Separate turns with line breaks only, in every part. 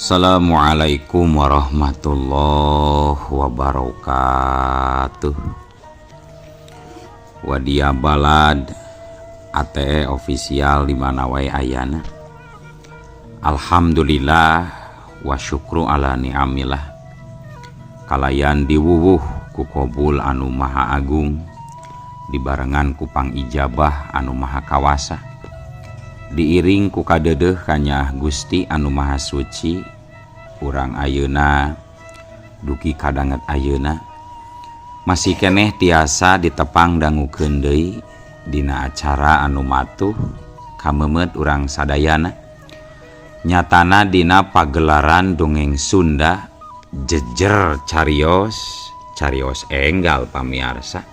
Assalamualaikum warahmatullahi wabarakatuh. Wadia Balad ATE official di mana wae ayana. Alhamdulillah wa syukru ala ni'amillah. Kalayan diwuwuh ku kobul anu maha agung, dibarengan ku pangijabah anu maha kawasa, diiring ku kadedeuh kanyaah Gusti anu maha suci. Urang ayeuna dugi kadanget ayeuna masih keneh tiasa ditepang dangukeun deui dina acara anu matuh kamemet urang sadayana, nyatana dina pagelaran dongeng Sunda jejer carios carios enggal pamiarsa.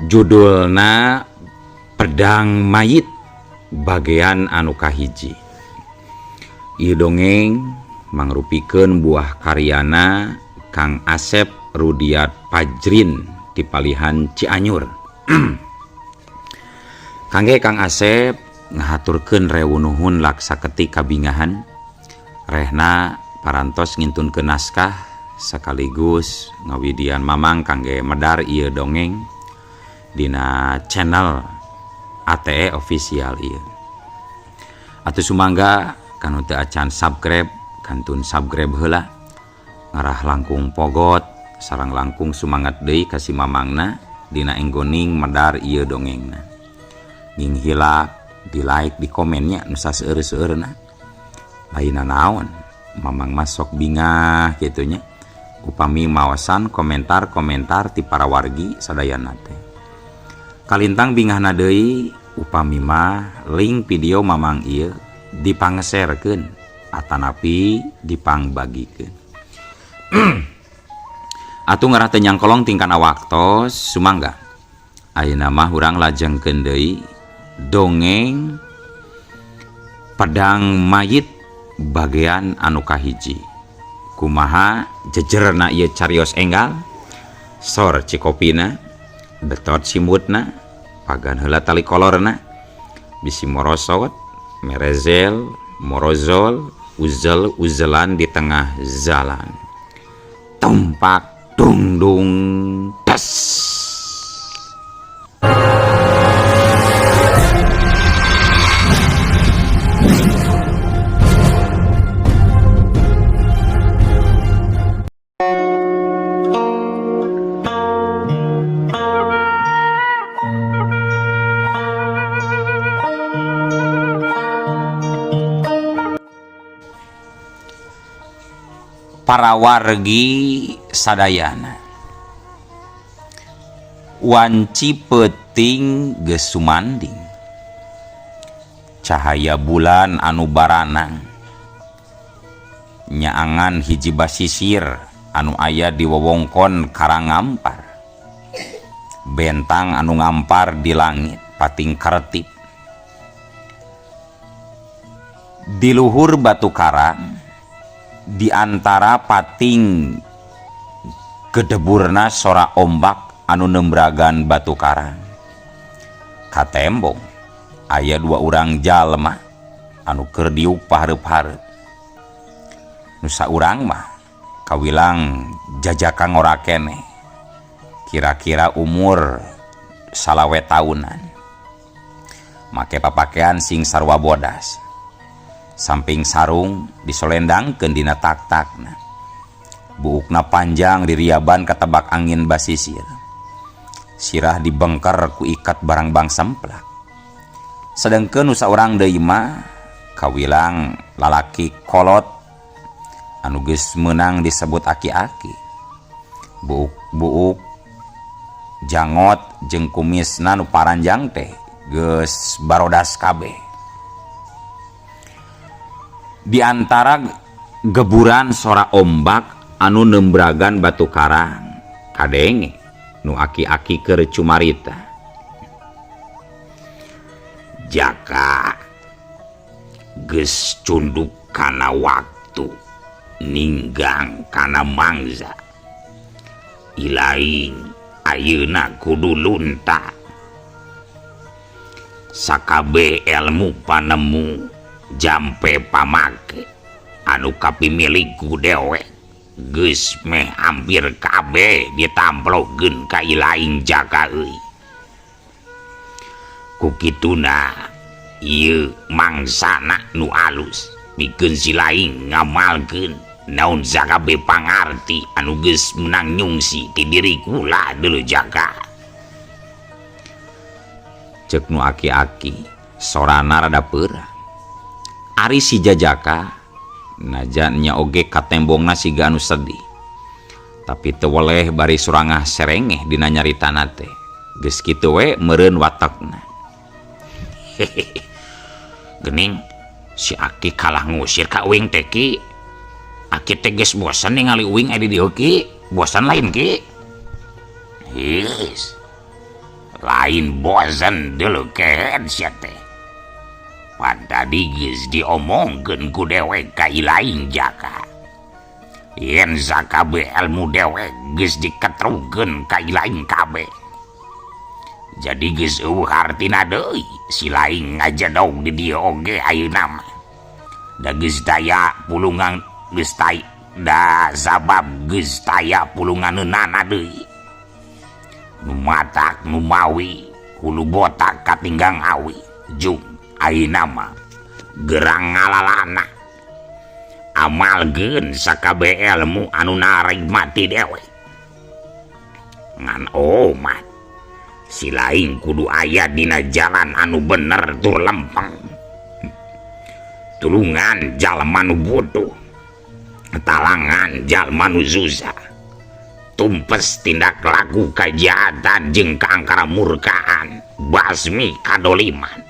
Judulna Pedang Mayit bagian anu kahiji. Ieu dongeng mangrupikeun buah karyana Kang Asep Rudiat Pajrin di Palihan Cianjur. Kangge Kang Asep ngahaturkeun rewu nuhun laksa ketik kabingahan rehna parantos ngintunkeun naskah sekaligus ngawidian mamang kangge medar ieu dongeng dina channel ATE official ieu. Atuh sumangga kanu teu acan subscribe kantun subscribe heula, ngarah langkung pogot sareng langkung sumangat deui ka si mamangna dina enggoning medar ieu dongengna. Nging hilap di like di komennya nu saseueur-seueurna. Lainna naon mamang mah sok bingah kitu nya upami maosan komentar-komentar ti para wargi sadayana teh. Kalintang bingahna deui upami mah link video mamang ieu dipangeserkeun atanapi dipangbagikeun. Atuh ngarah teu nyangkolong tingkana waktos sumangga. Ayeuna mah urang lajengkeun deui dongeng Pedang Mayit bagian anu kahiji. Kumaha jejerna ieu carios enggal, sor cikopina, betot simutna, pagan heula tali kolorna, bisi morosot, merezel, morozol, uzel uzelan di tengah jalan. Tumpak dungdung tes. Para wargi sadayana, wanci peuting geus sumanding, cahaya bulan anu baranang nyaangan hiji basisir anu aya di wewengkon Karangampar, bentang anu ngampar di langit pating karetip. Di luhur batu karang di antara pating gedeburna sora ombak anu nembragan batu karang. Katembong aya dua urang jalma anu keur diuk pahareup-hareup. Nu saurang mah kawilang jajaka ngora keneh, kira-kira umur 25 tahunan, make papakean sing sarua bodas, samping sarung disolendangkeun dina tak-takna, buukna panjang diriaban katebak angin basisir, sirah dibengker ku ikat barangbang semplak. Sedengkeun nu saurang deui mah kawilang lalaki kolot anu geus meunang disebut aki-aki, buuk-buuk jangot jeung kumisna nu paranjang teh geus barodas kabeh. Di antara geburan sora ombak anu nembragan batu karang kadenge nu aki-aki keur cumarita. Jaka geus cunduk kana waktu, ninggang kana mangsa, ilaing ayeuna kudu lunta. Sakabeh elmu panemu jampe pamake. Anu kapimilik ku dewek geus meh hampir kabeh ditamplokeun ka Ilaing Jaka euy. Ku kituna ieu mangsana nu alus pikeun si laing ngamalkeun naon sakabeh pangarti anu geus menang nyungsi ti diri kula deuleu Jaka. Ceuk nu aki-aki sorana rada peurah. Ari si Jajaka najan nya oge katembongna siga anu sedih. Tapi teu weleh bari surangah serengeh dina nyaritana teh. Geus kitu we meureun watekna. Hehehe. Geuning si Aki kalah ngusir ka uing teh Ki. Aki teh geus bosen ningali uing aya di dieu Ki. Bosen lain Ki. His. Lain bosen deuleu kehed sia teh. Pan tadi geus diomongkeun ku dewek ka Ilaing Jaka. Yen sakabeh elmu dewek geus diketrukeun ka Ilaing kabeh. Jadi geus eueuh hartina deui si laing ngajedog di dieu oge ayeuna mah. Da geus daya pulungan geus tay da sabab geus taya pulunganeunana deui. Nu matak nu mawi hulu botak katinggang awi jung ayeuna mah gerang ngalalana. Amalkeun sakabeh elmu anu narigmati dewek. Ngan omat si laing kudu aya dina jalan anu bener tur lempeng. Tulungan jalma nu butuh, talangan jalma nu susah. Tumpes tindak laku kajahatan jeung kaangkara murkaan, basmi kadoliman.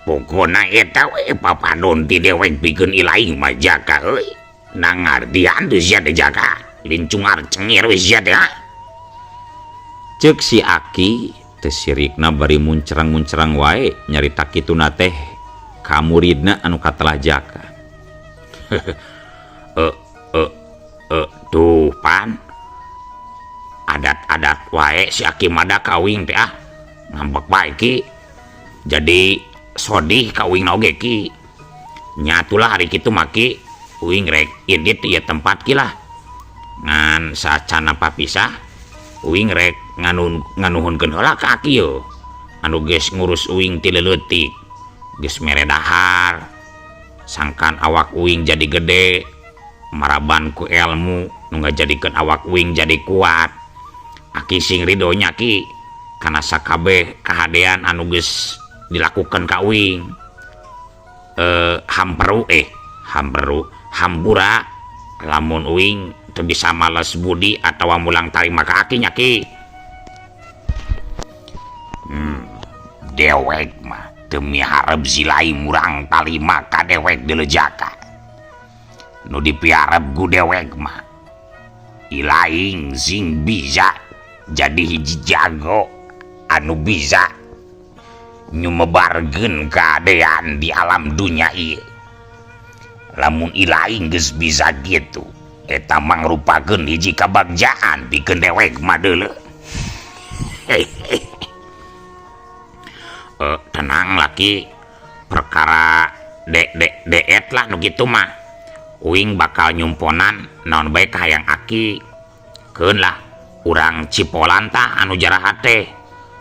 Pokona eta we papadon ti dewek pikeun Ilaing mah Jaka euy. Nangartian teu sia teh Jaka, lincungar cengir we sia teh ha. Ceuk si Aki teu sirikna bari muncerang-muncerang wae nyarita kituna teh ka muridna anu katelah Jaka. Tuh pan adat-adat wae si Aki mada ka uing teh ah ngambek bae Ki. Jadi sodih ka uing oge Ki. Nyatulah hari kitu mah Ki uing rek indit ieu tempat Ki lah. Ngan sacana papisah uing rek nganuhunkeun heula ka Aki yeuh. Anu geus ngurus uing ti leutik, geus mere dahar, sangkan awak uing jadi gede, maraban ku elmu nu ngajadikeun awak uing jadi kuat. Aki sing ridho nya Ki kana sakabeh kahadean anu geus dilakukan ka uing. Hamperu hamperu hampura lamun uing teu bisa males budi atawa mulang tarima ka Aki nya Ki. Dewek mah teu miharep si lain murang talima ka dewek deuleu Jaka. Nu dipiarep ku dewek mah Ilaing sing bisa jadi hiji jago anu bisa nyumebarkeun kahadean di alam dunya ieu. Lamun Ilaing geus bisa kitu, eta mangrupakeun hiji kabagjaan pikeun dewek mah deuleu. Tenang laki, perkara deet lah nu kitu mah. Uing bakal nyumponan naon bae kahayang Aki. Keun lah urang cipolan tah anu jarahat teh.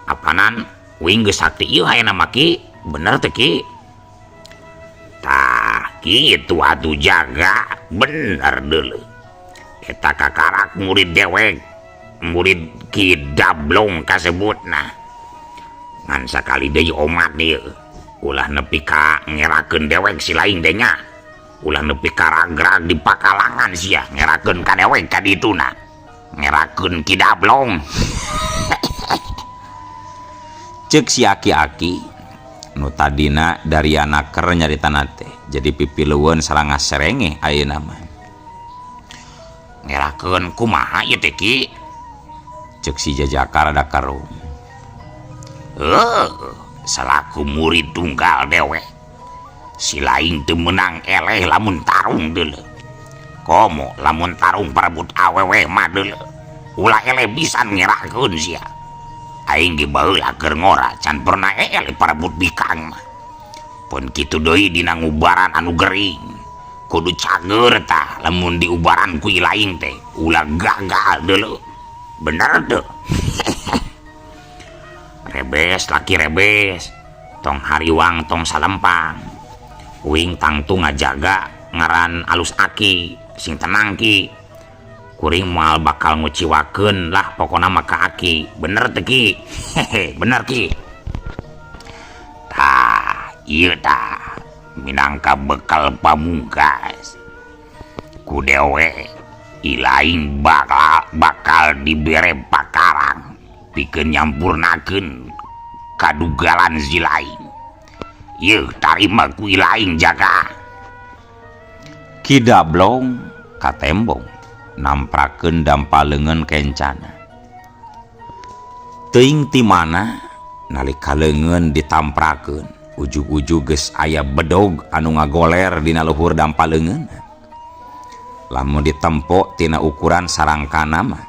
Apanan uing geus sakti ieu hayana mah Ki, bener teh Ki? Tah kitu atuh Jaga, bener deuleu. Eta kakarak murid dewek, murid Ki Dablong kasebutna. Ngan sakali deui omat ieu, ulah nepi ka ngerakeun dewek si laing teh nya. Ulah nepi ka ragrag di pakalangan sia ngerakeun ka dewek ka dituna. Ngerakeun Ki Dablong. Ceuk si aki-aki nu tadina dariana ker nyaritana teh jadi pipilueun sarangah serengeh ayeuna mah. Ngerakeun kumaha ieu teh Ki? Ceuk si Jajaka rada keruh. Selaku murid tunggal dewek, si laing teu meunang eleh lamun tarung deuleu. Komo lamun tarung parebut awewe mah deuleu. Ulah eleh pisan ngerakeun sia. Aing ge baheula keur ngora can pernah eleh parebut bikang mah. Pun kitu deui dina ngubaran anu gering. Kudu cager tah lamun diubaran ku ilaing teh ulah gagal deuleu. Bener teu? Rebes laki rebes, tong hariwang tong salempang. Uing tangtu ngajaga ngaran alus aki, sing tenang ki. Kuring moal bakal nguciwakeun lah pokona mah ka aki. Bener teu ki? Hehe, bener ki. Tah, ieu tah minangka bekal pamungkas. Ku dewe ilaing bakal dibere pakarang pikeun nyampurnakeun kadugalan si laing. Yeuh tarima ku ilaing jaga. Ki Dablong katembong namprakeun dampa leungeun kencana. Teuing ti mana nalika leungeun ditamprakeun, ujug-ujug geus aya bedog anu ngagoler dina luhur dampa leungeun. Lamun ditempo tina ukuran sarangkana mah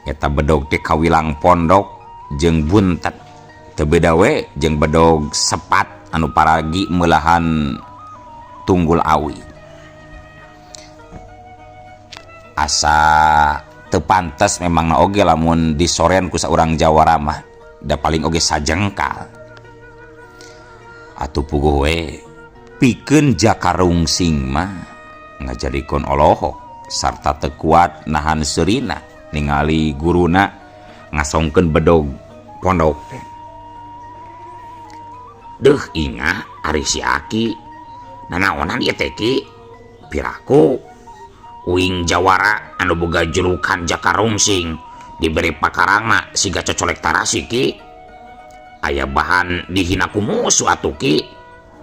eta bedog teh kawilang pondok jeung buntet. Teu beda we jeung bedog sepat anu paragi meulahan tunggul awi. Asa teu pantes memangna oge lamun disoren ku saurang jawara mah, da paling oge sajengkal. Atuh puguh we pikeun Jaka Rungsing mah ngajadikeun olohok sarta teu kuat nahan seurina ningali guruna ngasongkeun bedog pondok teh. Deuh ingah ari si aki nanaonan ieu teh ki? Piraku uing jawara anu boga julukan Jaka Rungsing diberi pakarangna siga cocolek tarasi ki. Aya bahan dihina ku musuh atuh ki,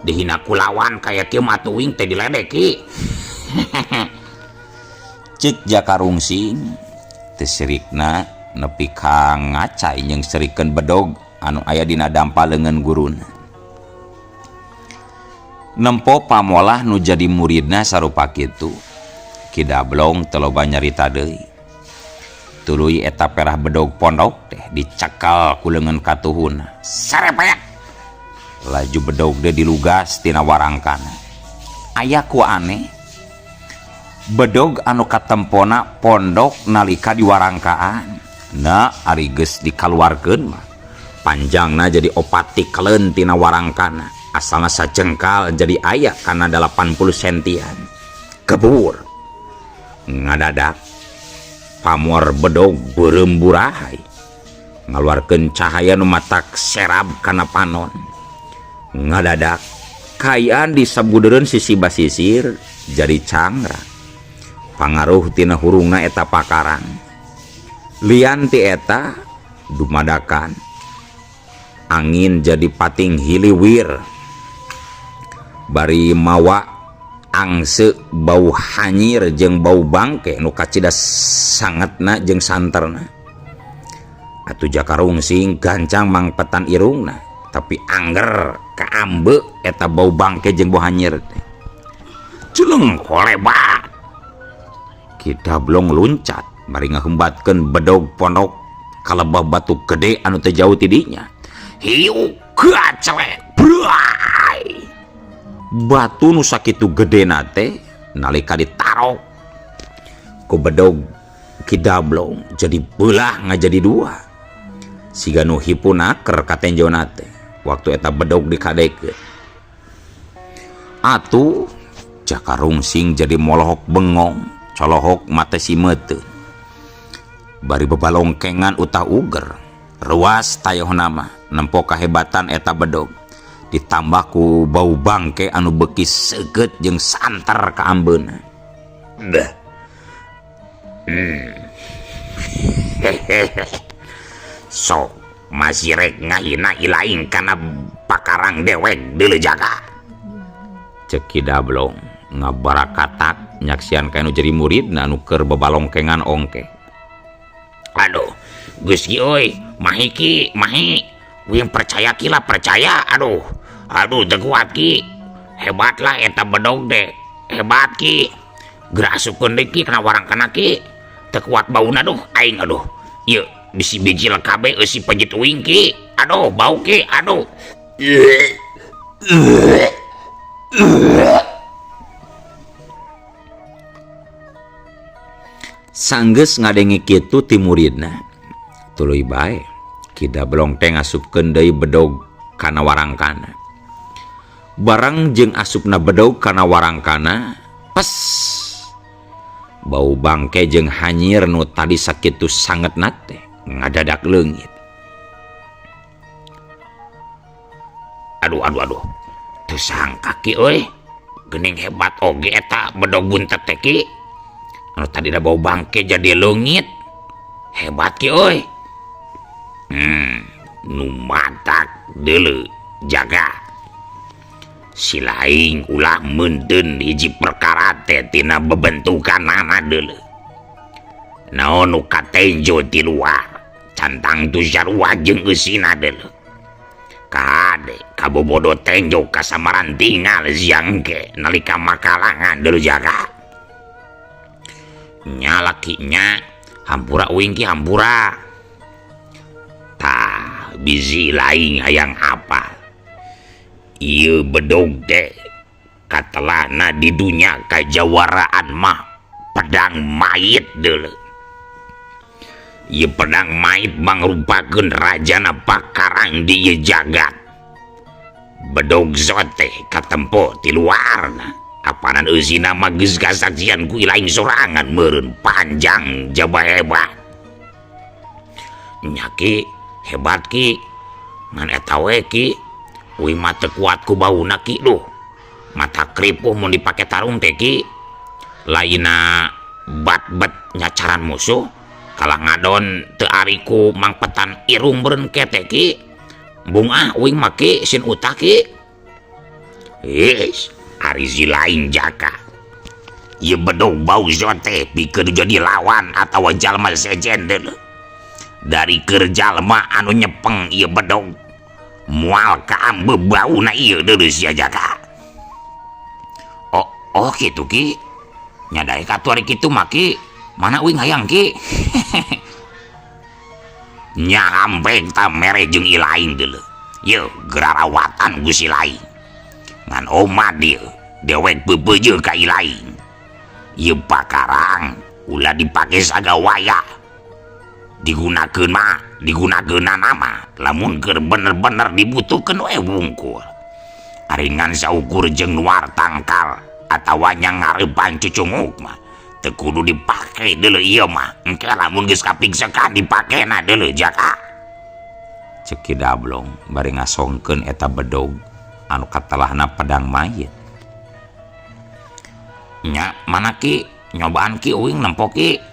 dihina ku lawan kaya kieu mah atuh uing teh diledek ki. Ceuk Jaka Rungsing teu sirikna nepi ka ngacai jeung serikeun bedog anu aya dina dampa leungeun guruna. Nempo pamolah nu jadi muridna sarupa kitu, Ki Dablong teu loba nyarita deui. Tuluy eta perah bedog pondok teh dicekal ku leungeun katuhuna. Sarepet! Laju bedog teh dilugas tina warangkana. Aya ku aneh, bedog anu katempona pondok nalika diwarangkaan. Na ari geus dikaluarkeun mah panjangna jadi opat tikeleun tina warangkana. Asalna sajengkal jadi aya kana 80 sentian. Kebur. Ngadadak pamor bedog beureum burahay ngaluarkeun cahaya nu matak serab kana panon. Ngadadak kaayaan di sabudeureun sisi basisir jadi cangra. Pangaruh tina hurungna eta pakarang. Lian ti eta dumadakan angin jadi pating hiliwir bari mawa angse bau hanyir jeung bau bangke nu kacida sangetna jeung santerna. Atuh Jaka Rungsing gancang mangpetan irungna, tapi angger kaambe eta bau bangke jeung bau hanyir teh. Jeleng kolebat. Ki Dablong luncat bari ngahembatkeun bedog pondok kalebah batu gede anu teu jauh ti dinya. Hiu gacelek bray. Batu nu sakitu gedena teh nalika ditarok ku bedog Ki Dablong jadi beulah ngajadi dua. Siga nu hipu naker katenjona teh waktu eta bedog dikadekeun. Atuh Jaka Rungsing jadi molohok bengong, colohok mate simeuteun. Bari bebalongkengan utah uger, ruas tayohna mah nempo kahebatan eta bedog. Ditambah ku bau bangke anu beuki seukeut jeung santer ka ambeuna. Deh. Sok masih rek ngahina ilaing kana pakarang dewek deuleu jaga. Ceuk Ki Dablong ngabarakatak nyaksian ka nu jadi muridna anu keur bebalongkengan ongke. Aduh, geus ki euy, mahi ki, mahi. Uing percaya ki lah, percaya. Aduh, aduh teu kuat ki. Hebatlah eta bedog teh. Hebat ki. Geura asupkeun deui ki kana warangkana ki. Teu kuat bauna duh aing aduh. Ieu bisi bijil kabeh eusi pejit uing ki. Aduh, bau ki, aduh. Sanggeus ngadenge kitu ti muridna, tuluy bae Ki Dablong teh ngasupkeun deui bedog kana warangkana. Barang jeung asupna bedog kana warangkana, pes! Bau bangke jeung hanyir nu tadi sakitu sangetna teh ngadadak leungit. Aduh aduh aduh, teu sangka ki euy, geuning hebat oge eta bedog buntet teh ki. Anu tadina bau bangke jadi leungit. Hebat ki euy. Nu matak deuleu jaga. Si laing ulah meunteun hiji perkara teh tina bebentukanana deuleu. Naon nu katenjo ti luar, can tangtu sarua jeung eusina deuleu. Kade kabobodo tenjo kasamaran tingal siang ke nalika makalangan deuleu jaga. Nya laki nya hampura uing ki hampura. Tah bisi laing hayang apal. Ieu bedog teh katelahna di dunya kajawaraan mah pedang mayit deuleu. Ieu pedang mayit mangrupakeun rajana pakarang di ieu jagat. Bedog zote katempo ti luarna. Apanan eusina mah geus kasaksian ku ilaing sorangan meureun panjang jaba hebat. Nya ki hebat ki ngan eta we ki uing mah teu kuat ku bauna ki duh. Mata kripuh mun dipake tarung teh ki. Lainna bat-bet nyacaran musuh kalah ngadon teu ari ku mangpetan irung meureun kete ki. Bung ah uing mah ki sin utah ki. Is ari si lain jaka. Ieu bedog bau zote pikeun jadi lawan atawa jalma sejen deuleu. Dari keur jalma anu nyepeng ieu bedog moal kaambe bauna ieu deuleu sia jaka. Oh, oh kitu ki. Nya daek atuh ari kitu mah ki. Mana uing hayang ki? Nya hampeng ta mere jeung ilaing deuleu. Yeuh gerarawatan ku si laing. Ngan omat ieu dewek beubeujeuh ka ilaing. Ieu pakarang ulah dipake sagawaya. Digunakeun mah, digunakeunana mah lamun keur bener-bener dibutuhkeun we wungkul. Ari ngan saukur jeung nuar tangkal atawa nya ngareupan cucunguk mah teu kudu dipake deuleu ieu mah. Engke lamun geus kapingsekan dipakena deuleu jaka. Ceuk Ki Dablong bari ngasongkeun eta bedog anu katelahna pedang mayit. Nya mana ki nyobaan ki uing nempo ki.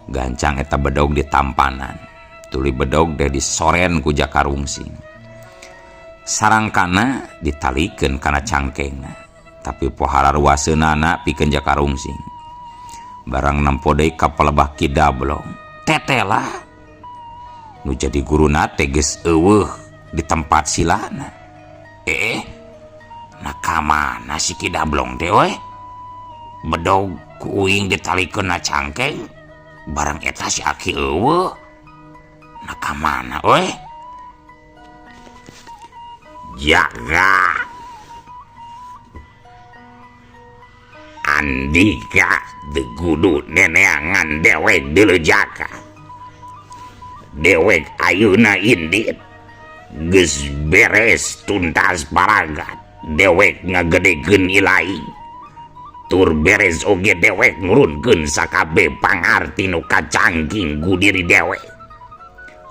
Gancang eta bedog ditampanan. Tuluy bedog teh disoren ku Jaka Rungsing. Sarangkana ditalikeun kana cangkengna. Tapi pohara ruaseunana pikeun Jaka Rungsing. Barang nempo deui ka palebah Ki Dablong. Tetelah. Nu jadi guruna teh geus eueuh di tempat silana. Nah ka mana si Ki Dablong teh we? Bedog ku uing ditalikeun na cangkeng. Barang eta si aki eueuh. Nah ka mana we? Jaga Andika teu kudu neneangan dewek deuleu jaka. Dewek ayeuna indit geus beres tuntas paragat. Dewek ngagedekeun ilaing. Tur beres oge dewek nurunkeun sakabeh pangarti nu kacangking ku diri dewek.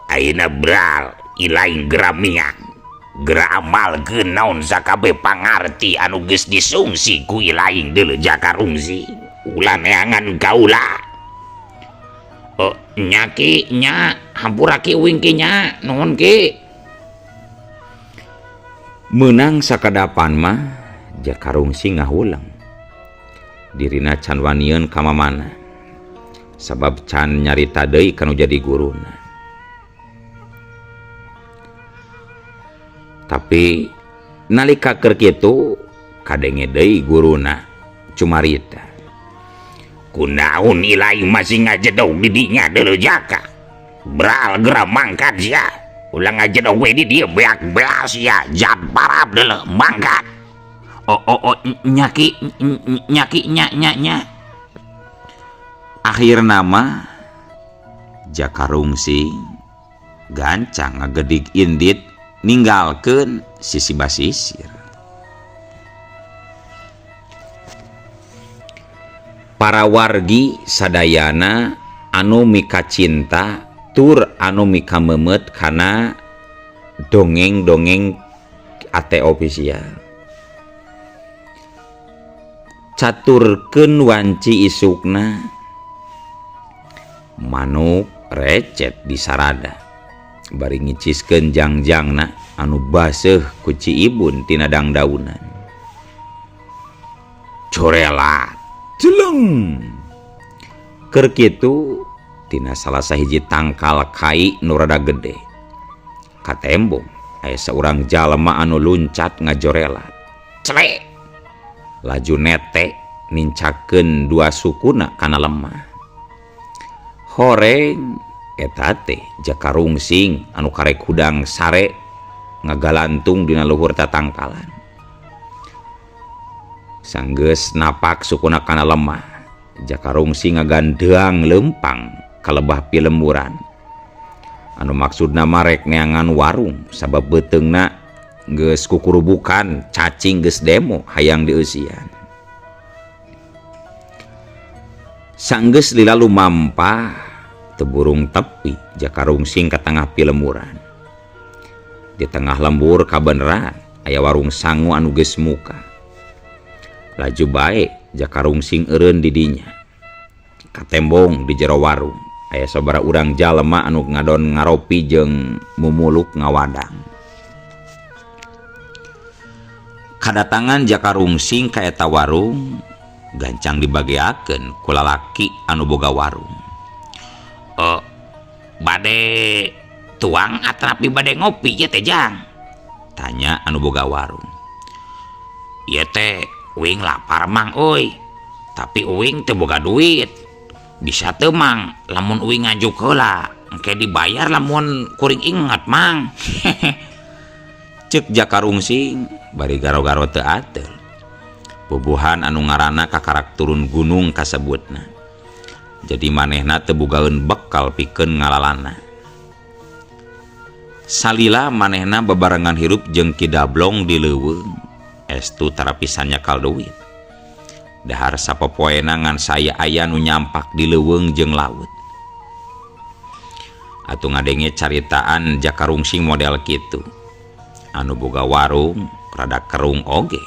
Ayeuna bral ilaing geramiang. Geura amalkeun naon sakabeh pangarti anu geus disungsi ku ilaing deuleu Jaka Rungsing. Ulah neangan kaula. Oh, nya ki nya hampura ki uing ki nya nuhun ki. Meunang sakadapan mah Jaka Rungsing ngahuleng. Dirina can wanieun ka mamana. Sabab can nyarita deui kanu jadi guruna. Tapi nalika keur kitu kadenge deui guruna cumarita. Kunaon ilaing masih ngajedog di dinya deuleu jaka. Bral geura mangkat sia. Ulah ngajedog we di dieu beak beas sia, jat parab deuleu mangkat. Oh, oh, oh, nya ki, nya ki, nya, nya, nya. Akhirna mah Jaka Rungsing gancang ngagedig indit ninggalkeun sisi basisir. Para wargi sadayana anu mikacinta tur anu mikameumeut kana dongeng-dongeng AT Official. Caturkeun wanci isukna manuk recet di sarada bari ngiciskeun jangjangna anu baseuh ku ciibun tina dangdaunan. Corelat jeleng keur kitu tina salah sahiji tangkal kai nu rada gede katembong aya saurang jalma anu luncat ngajorelat clek laju nete nincakeun dua sukuna kana lemah. Horeng eta teh Jaka Rungsing anu karek hudang sare ngagalantung dina luhur tatangkalan. Sanggeus napak sukuna kana lemah, Jaka Rungsing ngagandeang leumpang kalebah pilemburan. Anu maksudna marek neangan warung sabab beuteungna geus kukurubukan cacing geus demo hayang dieusian. Sanggeus lila lumampah teu burung tepi Jaka Rungsing ka tengah pilemburan. Di tengah lembur kabeneran aya warung sangu anu geus muka. Laju bae Jaka Rungsing eureun di dinya. Katembong di jero warung aya sabaraha urang jalma anu ngadon ngaropi jeung mumuluk ngawadang. Kadatangan Jaka Rungsing ka eta warung gancang dibageakeun ku lalaki anu boga warung. Bade tuang atrapi bade ngopi ieu teh Jang? Tanya anu boga warung. Ieu teh uing lapar mang euy, tapi uing teu boga duit. Bisa teu mang lamun uing ngajuk heula, engke dibayar lamun kuring inget mang. Ceuk Jaka Rungsing bari garo-garo teu ateul. Bubuhan anu ngaranna kakarak turun gunung kasebutna. Jadi manehna teu bogaeun bekal pikeun ngalalana. Salila manehna bebarengan hirup jeung Ki Dablong di leuweung, estu tara pisan nyakal duit. Dahar sapopoena ngan saya aya nu nyampak di leuweung jeung laut. Atuh ngadenge caritaan Jaka Rungsing model kitu. Anu boga warung rada kerung oge.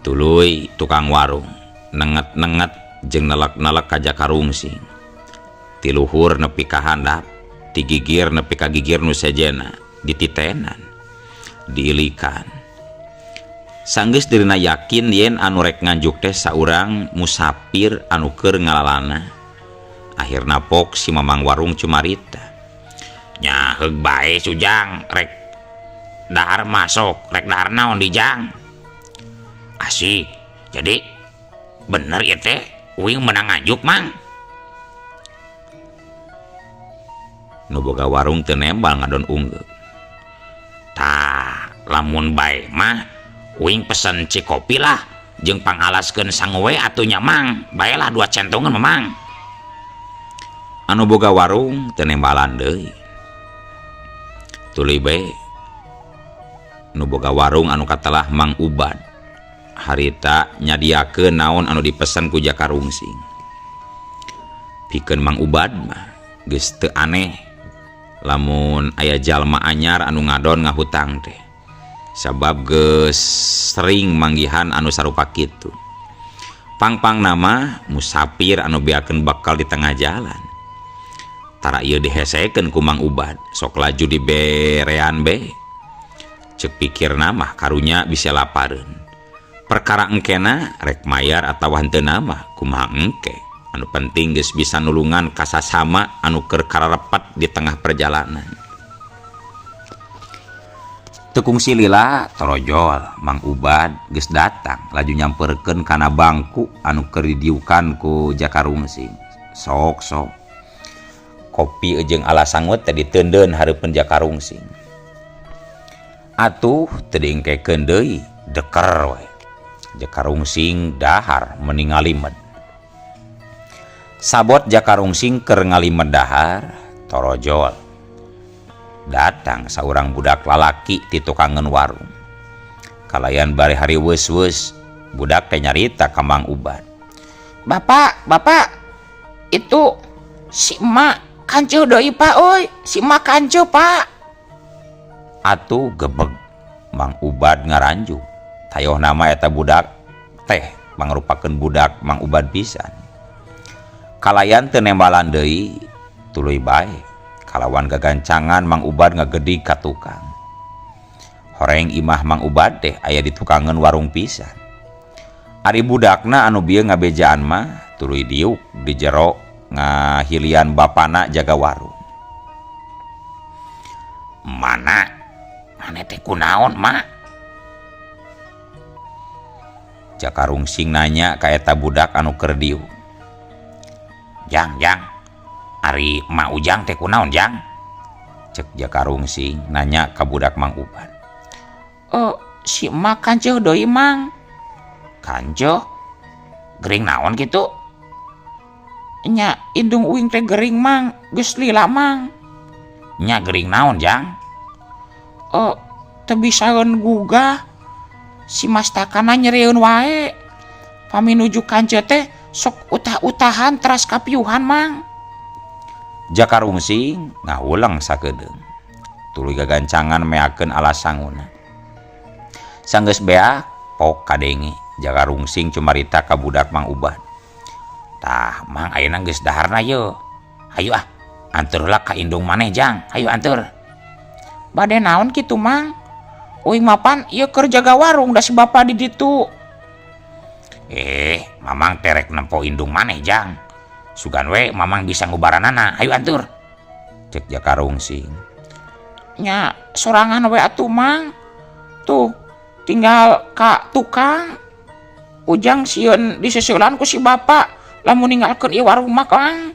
Tuluy tukang warung nenget-nenget jeung nelek-nelek ka Jaka Rungsing. Ti luhur nepi ka handap, ti gigir nepi ka gigir nu sejenna, dititenan, diilikan. Sanggeus dirina yakin yen anu rek nganjuk teh saurang musafir anu keur ngalalana. Akhirna pok si mamang warung cumarita. Nya heug bae Sujang, rek dahar masuk, rek dahar naon di Jang? Asik. Jadi bener ieu teh uing menang nganjuk mang. Nu boga warung teu nembal ngadon unggeuk. Tah, lamun bae mah uing pesen cikopi lah jeung pangalaskeun sangu we atuh nya mang, baelah 2 centongan mamang. Anu boga warung teu nembalan deui. Tuluy bae nu boga warung anu katelah Mang Ubad harita nyadiakeun naon anu dipesan ku Jaka Rungsing. Pikeun Mang Ubad mah geus teu aneh lamun aya jalma anyar anu ngadon ngahutang teh. Sabab geus sering manggihan anu sarupa kitu. Pangpang nama musafir anu beakeun bekal di tengah jalan. Tara ieu dihesekeun ku Mang Ubad, sok laju diberean be. Ceuk pikirna mah karunya bisa lapareun. Perkara engkena rek mayar atawa henteu mah kumaha engke. Anu penting geus bisa nulungan kasasama anu keur kararepet di tengah perjalanan. Teu kungsi lila torojol Mang Ubad geus datang laju nyamperkeun kana bangku anu keur didiukan ku Jaka Rungsing. Sok sok kopi jeung ala sangut teh diteundeun hareupeun Jaka Rungsing. Atuh teu diengkekeun deui deker we. Jaka Rungsing dahar meningali med. Sabot Jaka Rungsing keur ngalimed dahar torojol. Datang saurang budak lalaki ti tukangeun warung. Kalayan bari hariweus-weus budak teh nyarita ka Mang Ubad.
Bapak, bapak, itu si emak kanceuh deui Pak euy, si emak kanceuh Pak.
Atuh gebeg Mang Ubad ngaranjug. Tayoh nama eta budak teh mangrupakeun budak Mang Ubad pisan. Kalayan teu nembalan deui tuluy bae kalawan gagancangan Mang Ubad ngagedig ka tukang. Horeng imah Mang Ubad teh aya di tukangeun warung pisan. Ari budakna anu bieu ngabejaan mah tuluy diuk di jero ngahilian bapana jaga warung.
Mana? Maneh teh kunaon, Mak?
Jaka Rungsing nanya ka eta budak anu keur diuk.
Jang, Jang. Ari Mak Ujang teh kunaon, Jang?
Cek Jaka Rungsing nanya ka budak Mang Ubad.
Oh, si emak kanceuh deui, Mang. Kanceuh? Gering naon kitu? Nya indung uing teh gering, Mang. Geus lila, Mang. Nya gering naon, Jang? Oh, teu bisaeun gugah. Si mastakana nyerieun wae. Pami nuju kanceuh teh sok utah-utahan teras kapiuhan, Mang.
Jaka Rungsing ngahulang sakedeung. Tuluy gagancangan meakeun alas sanguna. Sanggeus beak pok kadenge Jaka Rungsing cumarita ka budak Mang Ubad.
Tah, Mang ayeuna geus daharna ye. Hayu ah, anteur heula ka indung maneh, Jang. Hayu anteur. Bade naon kitu, Mang? Uing mapan ieu keur jaga warung da si bapa di ditu. Mamang terek nempo indung maneh, Jang. Sugan we mamang bisa ngubaranana. Hayu anteur.
Cek Jaka Rungsing.
Nya sorangan we atuh, Mang. Tuh tinggal ka tukang. Ujang sieun diseuselan ku si bapa lamun ninggalkeun ieu warung mah, Kang.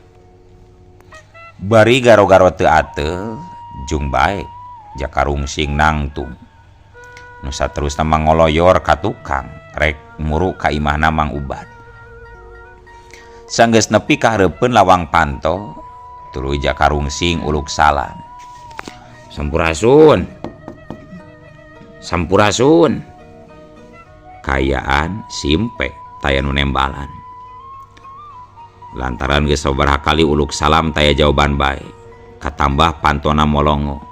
Bari garo-garo teu ateul jung bae Jaka Rungsing nangtung. Nu saterusna mangoloyor ka tukang rek muru ka imahna Mang Ubad. Sanggeus nepi ka hareupeun lawang panto, tuluy Jaka Rungsing uluk salam. Sampurasun. Sampurasun. Kayaan simpe taya nu nembalan. Lantaran geus sababaraha kali uluk salam taya jawaban bae. Katambah pantona molongo.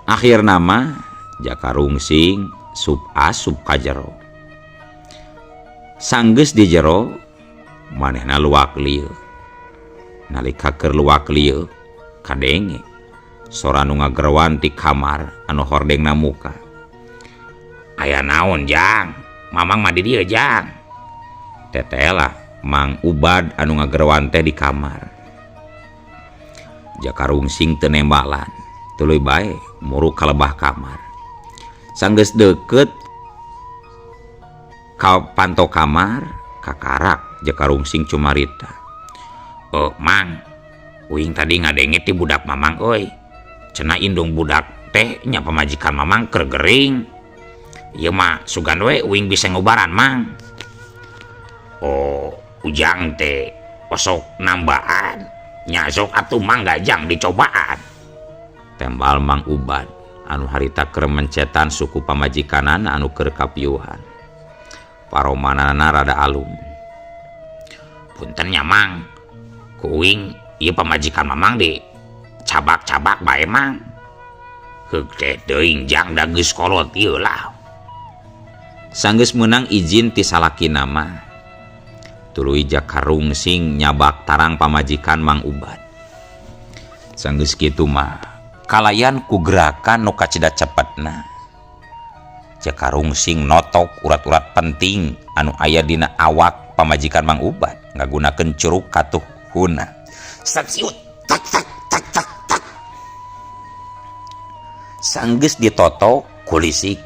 Akhirna mah Jaka Rungsing sup asup ka jero. Sanggeus di jero manehna luak lieu. Nalika keur luak lieu kadenge sora nu ngageroan ti kamar anu hordengna muka.
Aya naon, Jang? Mamang mah di dieu, Jang.
Tetelah Mang Ubad anu ngageroan teh di kamar. Jaka Rungsing teu nembalan, tuluy bae muru ka lebah kamar. Sanggeus deukeut ka panto kamar, kakarak Jaka Rungsing cumarita.
Oh, Mang, uing tadi ngadenge ti budak Mamang euy. Cenah indung budak teh nya pamajikan Mamang keur gering. Ieu mah sugan we uing bisa ngubaran, Mang. Oh, Ujang teh osok nambaan. Nya sok atuh Mang gajang dicobaan.
Tembal Mang Ubad anu harita keur mencetan suku pamajikanana anu keur kapiuhan. Paromanana rada alum.
Punten nya, Mang. Ku uing ieu pamajikan Mamang di cabak-cabak bae, Mang. Heug teh teuing Jang da geus kolot ieu lah.
Sanggeus meunang izin ti salakina mah, tuluy Jaka Rungsing nyabak tarang pamajikan Mang Ubad. Sanggeus kitu mah kalayan ku gerakan nu kacida cepetna. Jaka Rungsing notok urat-urat penting anu aya dina awak pamajikan Mang Ubad ngagunakeun curug katuhuna. Saksiut tak tak tak tak tak. Sanggeus ditotok kulisik.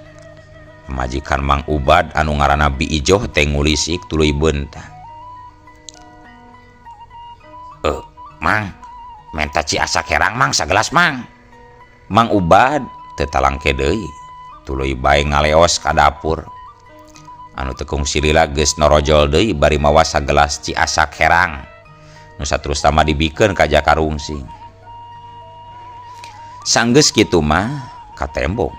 Pamajikan Mang Ubad anu ngaranna Bi Ijoh teh ngulisik tuluy beunta.
Mang, menta ciasak herang Mang sagelas Mang.
Mang Ubad teu talangke deui, tuluy bae ngaleos ka dapur. Anu teu kungsi lila geus norojol deui bari mawa sagelas ciasak herang. Nu saterusna mah dibikeun ka Jaka Rungsing. Sanggeus kitu mah katembong.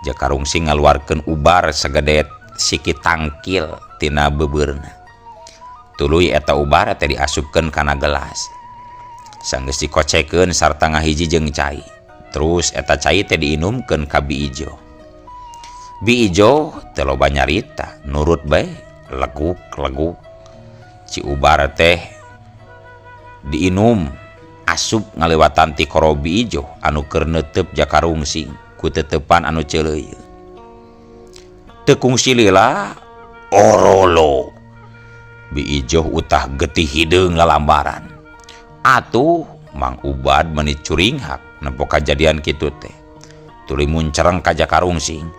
Jaka Rungsing ngaluarkeun ubar sagede siki tangkil tina beubeurna. Tuluy eta ubar teh diasupkeun kana gelas. Sanggeus dikocekeun sarta ngahiji jeung cai. Terus eta cai teh diinumkeun ka Bi Ijo. Bi Ijo teu loba nyarita, nurut bae leguk-leguk. Ci ubar teh diinum asup ngalewatan ti koro Bi Ijo anu keur neuteup Jaka Rungsing ku teteupan anu ceuleuyeun. Teu kungsi lila orolo. Bi Ijo utah getih hideung lalambaran. Atuh Mang Ubad meuni curinghak nempo kajadian kitu teh. Tuluy muncereng ka Jaka Rungsing.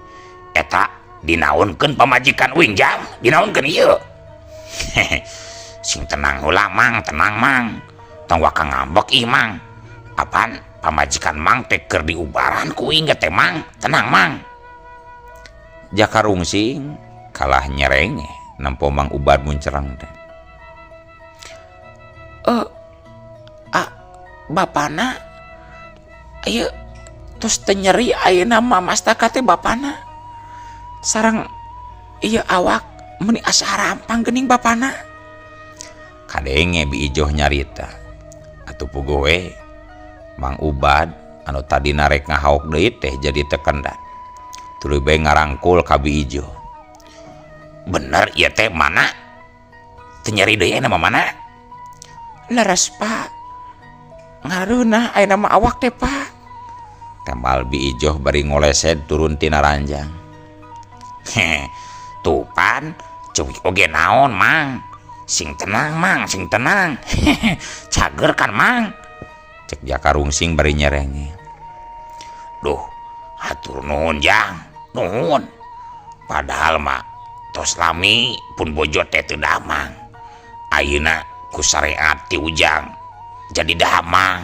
Eta dinaonkeun pamajikan uing jang, dinaonkeun ieu? Sing tenang heula Mang, tenang Mang. Tong waka ngambek ih Mang. Apan pamajikan Mang teh keur diubaran ku uing teh Mang, tenang Mang.
Jaka Rungsing kalah nyerenge nempo Mang Ubad muncereng teh.
Bapana ieu tos teu nyeri ayeuna mah mastaka teh bapana. Sareng ieu awak meuni asa harampang geuning bapana.
Kadenge Bi Ijoh nyarita. Atuh puguh we Mang Ubad anu tadina rek ngahaok deui teh jadi tekendat. Tuluy bae ngarangkul ka Bi Ijoh.
Bener ieu teh mana? Teu nyeri deui ayeuna mah mana? Leres Pak. Ngareunah ayeuna mah awak teh Pak.
Tembal Bi Ijoh bari ngolesed turun tina ranjang.
Heh, tuh pan cuy oge naon Mang. Sing tenang Mang, sing tenang. Cager kan Mang.
Cek Jaka Rungsing bari nyerenge.
Duh, hatur nuhun Jang, nuhun. Padahal mah tos lami pun bojo teh teu damang. Ayeuna ku syariat ti Ujang jadi damang.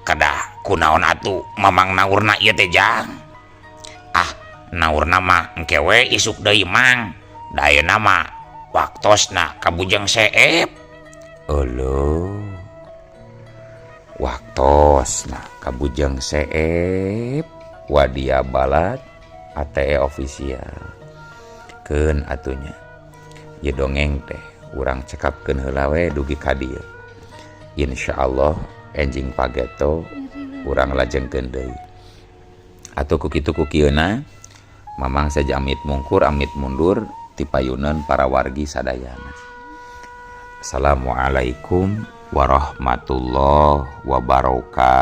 Kedah kunaon atuh Mamang naurna ieu teh Jang? Ah, naurna mah engke we isuk deui Mang. Da ayeuna mah waktosna ka Bujang Seep.
Euleuh. Waktosna ka Bujang Seep Wadia Balat ATE official. Keun atunya. Ieu dongeng teh urang cekapkeun heula we dugi ka dieu. Insyaallah enjing pageto urang lajengkeun deui. Atuh ku kitu ku kieuna Mamang saja amit mungkur amit mundur tipayuneun para wargi sadayana. Assalamualaikum warahmatullahi wabarakatuh.